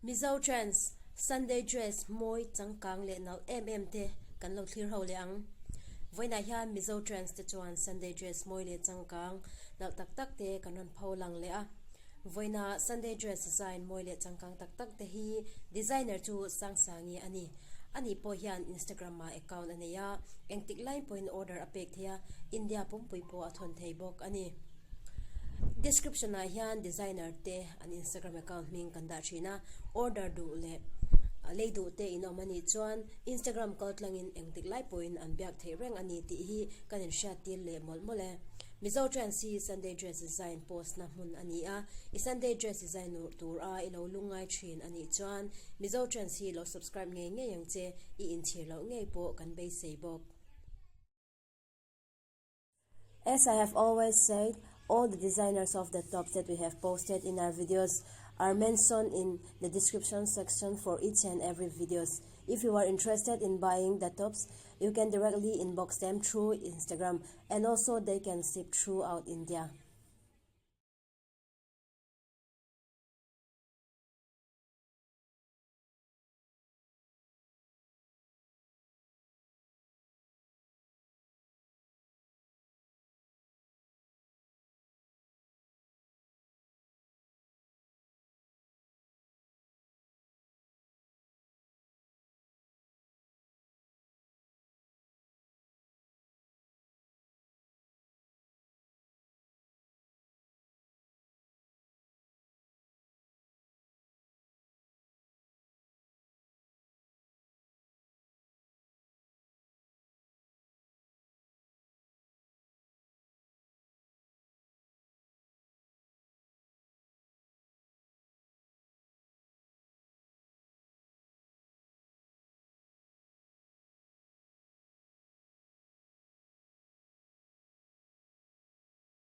Mizo Trends, Sunday Dress mawi changkang leh nalh em em te kan lo thlir ho leh ang. Vawiinah hian Mizo Trends te chuan Sunday Dress mawi leh changkang nalh tak tak te kan rawn pho lang leh a. Vawiina Sunday Dress design mawi leh changkang tak tak te hi designer chu Sangsangi a ni. Ani pawh hian Instagram ah account a nei a, engtik lai pawhin order a pek thei a, India pumpui pawh a thawn thei bawk a ni. Description ah hian designer te an Instagram account hming kan dah thin a, order duh leh lei duh te in awm a nih chuan Instagram kal tlangin engtik lai pawhin an biak theih reng a ni tih hi kan inhriat tir leh mawlh mawlh e. Mizo Trends hi Sunday Dress Design post na hmun a ni a, i Sunday Dress Design tur a i lo lungngai thin a nih chuan Mizo Trends hi lo subscribe ngei ngei ang che, i inchhir loh ngei pawh kan beisei bawk. As I have always said, all the designers of the tops that we have posted in our videos are mentioned in the description section for each and every videos. If you are interested in buying the tops, you can directly inbox them through Instagram and also they can ship throughout India.